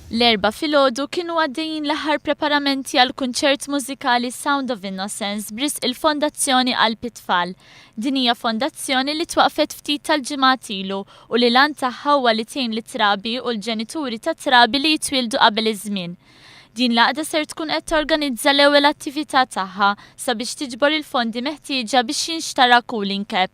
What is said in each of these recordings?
L-Erbgħa filgħodu kienu għaddejjin l-aħħar preparamenti għall-kunċert mużikali Sound of Innocence b'risq il-Fondazzjoni Qalb it-Tfal. Din hija fondazzjoni li twaqqfet ftit tal-ġimgħat ilu u li l-għan tagħha huwa li tgħin lit-trabi u l-ġenituri tat-trabi li jitwieldu qabel iż-żmien. Din l-għaqda ser tkun qed torganizza l-ewwel attività tagħha sabiex tiġbor il-fondi meħtieġa biex jinxtara cooling cap.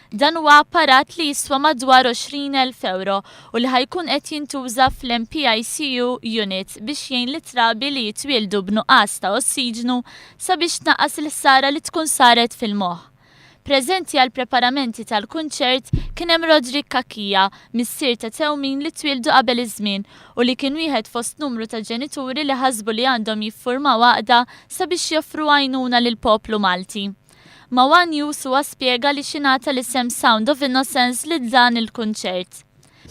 Dan huwa apparat li jiswa madwar 20,000 ewro u li ħa jkun qed jintuża fl-MPICU unit biex jgħin lit-trabi li jitwieldu b'nuqqas ta' ossiġnu sabiex tnaqqas il-ħsara li tkun saret fil-moħħ. Preżenti għall-preparamenti tal-kunċert kien hemm Roderick Cachia, missier ta' tewmin li twieldu qabel iż-żmien u li kien wieħed fost numru ta' ġenituri li ħasbu li għandhom jiffurmaw għaqda sabiex joffru għajnuna lill-poplu Malti. Ma' one News huwa spjega li x'ingħata l-isem Sound of Innocence lil dan il-kunċert.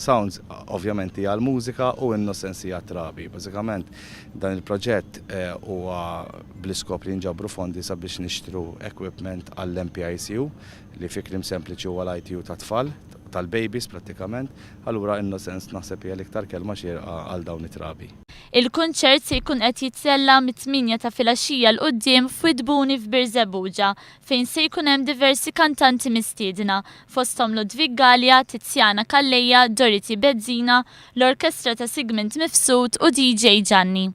Sounds ovvjament hija l-mużika u Innocence hija t-trabi. Bażikament dan il-proġett huwa bl-iskop li jinġabru fondi sabiex nixtru equipment għall-MPICU li fi kliem sempliċi huwa l-ITU tat-tfal, tal-babies prattikament. Allura Innocence naħseb hija l-iktar kelma xierqa għal dawn it-trabi. Il-kunċert se jkun qed jittella' mit-tmienja ta' filgħaxija 'l quddiem f'Wied Buni f'Birżebbuġa fejn se jkun hemm diversi kantanti mistiedna, fosthom Ludwig Galea, Tiziana Calleja, Dorothy Bezzina, l-Orkestra ta' Sigmund Mifsud u DJ Gianni.